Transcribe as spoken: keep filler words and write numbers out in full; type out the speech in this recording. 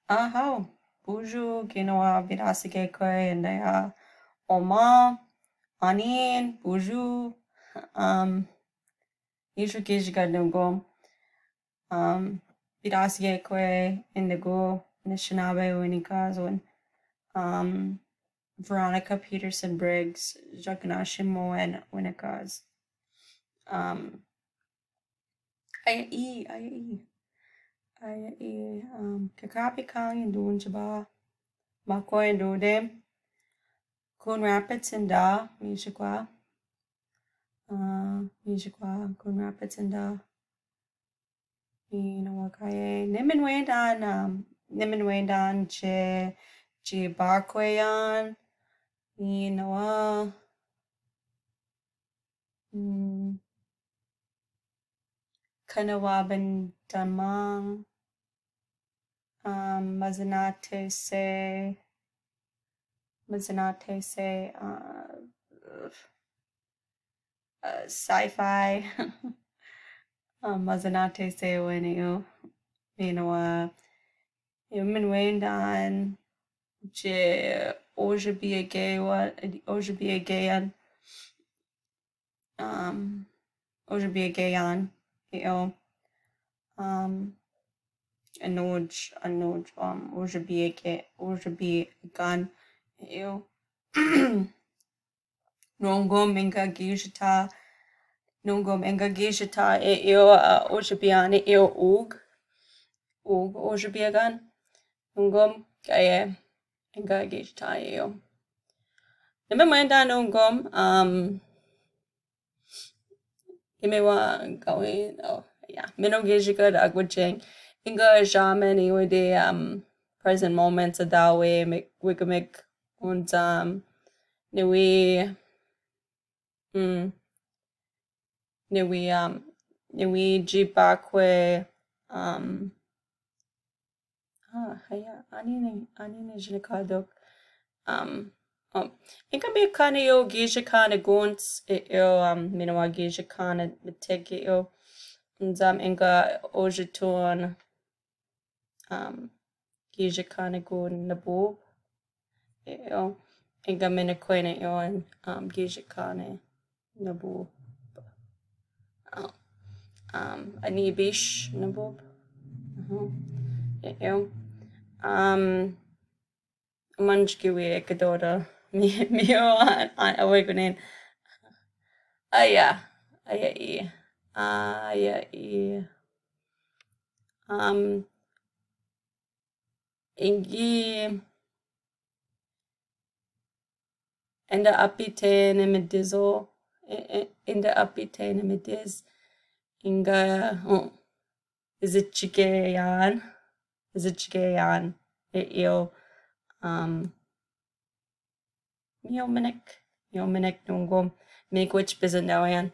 Ahaw, bonjour, kinawa, bidasige kwe, and I, uh, oma, anin, bonjour, um, Yishu Kishika Nungom, um, bidasige kwe, indigo, Anishinaabe, Winnicott, um, Veronica Peterson Briggs, Jakanashi Moen, Winnicott. Um, Aya i, aya i. Aya i, um, kakapi kang indun jaba. Makoi indun dem. Coon Rapids inda, mi shikwa. Uh, mi shikwa, Coon Rapids inda. Mi nawa kaye. Nimin wendan, um, nimin wendan je, je bakwe yan. Mi nawa. Hmm. Kanawaban damang, um, Mazinate se, Mazinate se, uh, uh, sci-fi, um, Mazinate se wene yo, you know, uh, yo min wendan, je, oje bi a gay one, oje bi a gay one. Um, oje bi a gay yan, eo. Um, anoj, anoj, um, oje bi a gay, oje bi a gan, eo. Nungom enga gijita, nungom enga gijita, eo, uh, oje bi an, eo, ug. Ug, oje bi a gan. Nungom, kaye, enga gijita, eo. Nime mwenda nungom, um, ime wa gawin, oh, yeah. Mino gijika da agwajeng. Inga jaman iwe de, um, present moments adawe, mek, wikamek, und, um, niwi, mm, niwi, um, niwi jibakwe, um, Ah, haya, anine, anine jinikadok. Um, oh, inga mi kane yo gijikane guns, e, yo, um, minawa gijikane mitege yo. Nzam inga ojiton, um, gijikane gun nabub. E, yo, inga mina kwene yo, um, gijikane. Nabu. Um, ani bish nabu. Ew. Um, manjkiwi ekadora. Mi, mi o an, an, awakening. Aya. Aya i. Aya i. Um, ingi Enda apite ne medizo, e, e, enda apite ne mediz, inga, oh, izichike yan, izichike yan, e, eo, um, mio minik, mio minik nungom, mikwich bizindaw yan,